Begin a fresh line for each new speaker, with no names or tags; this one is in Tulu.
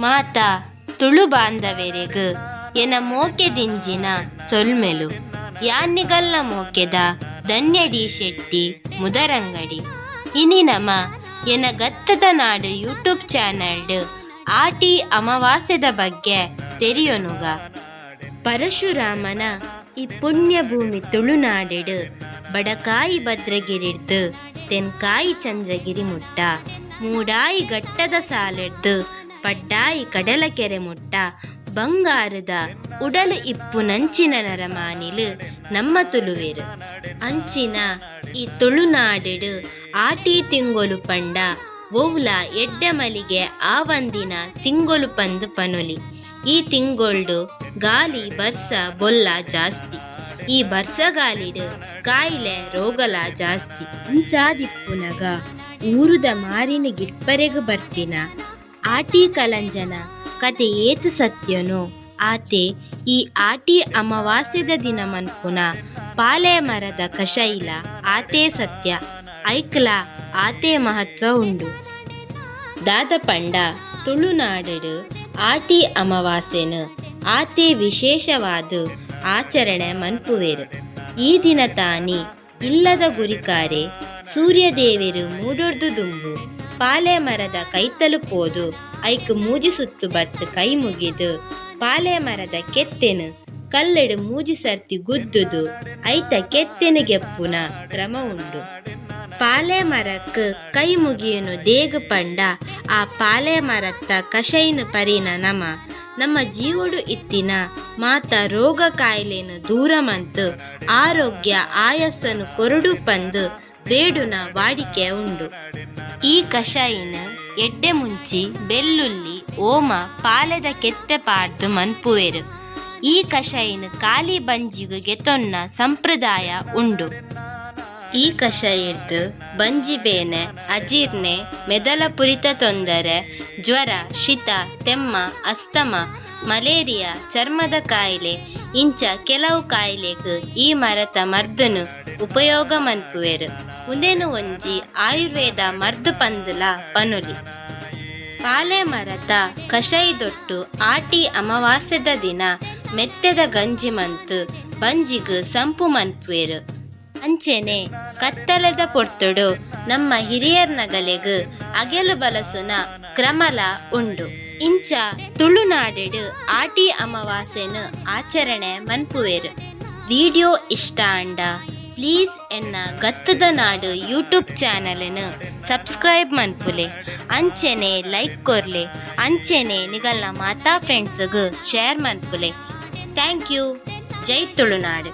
ಮಾತ ತುಳು ಬಾಂಧವೆರೆಗ್ ಎನ ಮೋಕೆ ದಿಂಜಿನ ಸೊಲ್ಮೆಲು. ಯಾನ್ ನಿಗಲ್ನ ಮೋಕೆದ ಧನ್ಯ ಡಿ ಶೆಟ್ಟಿ ಮುದರಂಗಡಿ. ಇನಿ ನಮ ಎನ ಗತ್ತದ ನಾಡು ಯೂಟ್ಯೂಬ್ ಚಾನೆಲ್ಡ್ ಆಟಿ ಅಮಾವಾಸ್ಯೆದ ಬಗ್ಗೆ ತೆರಿಯೊನುಗ. ಪರಶುರಾಮನ ಈ ಪುಣ್ಯ ಭೂಮಿ ತುಳುನಾಡೆಡ್ ಬಡಕಾಯಿ ಭದ್ರಗಿರಿಡ್ದ್ ತೆನ್ಕಾಯಿ ಚಂದ್ರಗಿರಿ ಮುಟ್ಟ, ಮೂಡಾಯಿ ಘಟ್ಟದ ಸಾಲೆಡ್ದ್ ಪಡ್ಡಾಯಿ ಕಡಲಕೆರೆ ಮುಟ್ಟ ಬಂಗಾರದ ಉಡಲ್ ಇಪ್ಪುನಂಚಿನ ನರಮಾನಿಲು ನಮ್ಮ ತುಳುವೆರ್. ಅಂಚಿನ ಈ ತುಳುನಾಡೆಡ್ ಆಟಿ ತಿಂಗೊಲು ಪಂಡ ಒವ್ಲ ಎಡ್ಡೆ ಮಲ್ಲಿಗೆ ಆವಂದಿನ ತಿಂಗೊಲು ಪಂದ್ ಪನೊಲಿ. ಈ ತಿಂಗೊಲ್ಡು ಗಾಲಿ ಬರ್ಸ ಬೊಲ್ಲ ಜಾಸ್ತಿ. ಈ ಬರ್ಸಗಾಲಿಡ್ ಕಾಯಿಲೆ ರೋಗಲ ಜಾಸ್ತಿ. ಅಂಚಾದಿಪ್ಪುನಗ ಊರುದ ಮಾರಿನ್ ಗಿಡ್ಪರೆಗ್ ಬರ್ಪಿನ ಆಟಿ ಕಲಂಜನ ಕತೆ ಏತ್ ಸತ್ಯನೋ ಆತೆ ಈ ಆಟಿ ಅಮಾವಾಸ್ಯೆದ ದಿನ ಮನ್ಪುನ ಪಾಲೆ ಮರದ ಕಷೈಲ ಆತೆ ಸತ್ಯ. ಐಕ್ಲ ಆತೆ ಮಹತ್ವ ಉಂಡು. ದಾದ ಪಂಡ ತುಳುನಾಡುಡ್ ಆಟಿ ಅಮಾವಾಸ್ಯೆನ್ ಆತೆ ವಿಶೇಷವಾದ್ ಆಚರಣೆ ಮನ್ಪುವೆರ್. ಈ ದಿನ ತಾನಿ ಇಲ್ಲದ ಗುರಿಕಾರೆ ಸೂರ್ಯ ದೇವೆರ್ ಮೂಡೊರ್ದು ದುಂಬು ಪಾಲೆ ಮರದ ಕೈತಲ್ ಪೋದು ಐಕ್ ಮೂಜಿ ಸುತ್ತು ಬತ್ತ್ ಕೈ ಮುಗಿದ್ ಪಾಲೆ ಮರದ ಕೆತ್ತೆನ್ ಕಲ್ಲೆಡ್ ಮೂಜಿ ಸರ್ತಿ ಗುದ್ದುದು ಐತ ಕೆತ್ತೆನ್ ಗೆಪ್ಪುನ ಕ್ರಮ ಉಂಡು. ಪಾಲೆ ಮರಕ್ ಕೈ ಮುಗಿಯುನು ದೇಗ್ ಪಂಡ ಆ ಪಾಲೆ ಮರತ್ತ ಕಷೈನ್ ಪರಿನ ನಮ ನಮ್ಮ ಜೀವೊಡು ಇತ್ತಿನ ಮಾತ ರೋಗ ಕಾಯಿಲೆನ್ ದೂರ ಮಂತ್ ಆರೋಗ್ಯ ಆಯಸ್ಸನ್ ಕೊರೊಡು ಪಂದ್ ಬೇಡುನ ವಾಡಿಕೆ ಉಂಡು. ಈ ಕಷಾಯಿನ್ ಎಡ್ಡೆ ಮುಂಚಿ, ಬೆಳ್ಳುಳ್ಳಿ, ಓಮ, ಪಾಲೆದ ಕೆತ್ತೆ ಪಾಡ್ದ್ ಮನ್ಪುವೆರ್. ಈ ಕಷಾಯಿನ್ ಖಾಲಿ ಬಂಜಿಗ್ ಗೆತೊನ್ನ ಸಂಪ್ರದಾಯ ಉಂಡು. ಈ ಕಷಾಯಿರ್ದ್ ಬಂಜಿ ಬೇನೆ, ಅಜೀರ್ಣೆ, ಮೆದಲ ಪುರಿತ ತೊಂದರೆ, ಜ್ವರ, ಶೀತ, ತೆಮ್ಮ, ಅಸ್ತಮ, ಮಲೇರಿಯಾ, ಚರ್ಮದ ಕಾಯಿಲೆ ಇಂಚ ಕೆಲವು ಕಾಯಿಲೆಗ್ ಈ ಮರತ ಮರ್ದನ್ ಉಪಯೋಗ ಮನ್ಪುವೆರ್. ಉಂದೆನ್ ಒಂಜಿ ಆಯುರ್ವೇದ ಮರ್ದ್ ಪಂದುಲ ಪನೊಲಿ. ಪಾಲೆ ಮರತ ಕಷಾಯದೊಟ್ಟು ಆಟಿ ಅಮಾವಾಸ್ಯೆದ ದಿನ ಮೆತ್ತೆದ ಗಂಜಿ ಮಂತ್ ಬಂಜಿಗ್ ಸಂಪು ಮನ್ಪುವೆರ್. ಅಂಚೆನೆ ಕತ್ತಲೆದ ಪೊರ್ತುಡು ನಮ್ಮ ಹಿರಿಯರ್ನಗಲೆಗ್ ಅಗೆಲ್ ಬಲಸುನ ಕ್ರಮಲ ಉಂಡು. ಇಂಚ ತುಳುನಾಡೆಡ್ ಆಟಿ ಅಮಾವಾಸ್ಯೆನ್ ಆಚರಣೆ ಮನ್ಪುವೆರ್. ವಿಡಿಯೋ ಇಷ್ಟ ಆಂಡ ಪ್ಲೀಸ್ ಎನ್ನ ಗತ್ತದ ನಾಡು ಯೂಟ್ಯೂಬ್ ಚಾನೆಲ್ ನ್ ಸಬ್ಸ್ಕ್ರೈಬ್ ಮನ್ಪುಲೆ, ಅಂಚೆನೆ ಲೈಕ್ ಕೊರ್ಲೆ, ಅಂಚೆನೆ ನಿಗಲ್ನ ಮಾತಾ ಫ್ರೆಂಡ್ಸ್ ಗ್ share ಮನ್ಪುಲೆ. Thank you. Jai Tulunadu.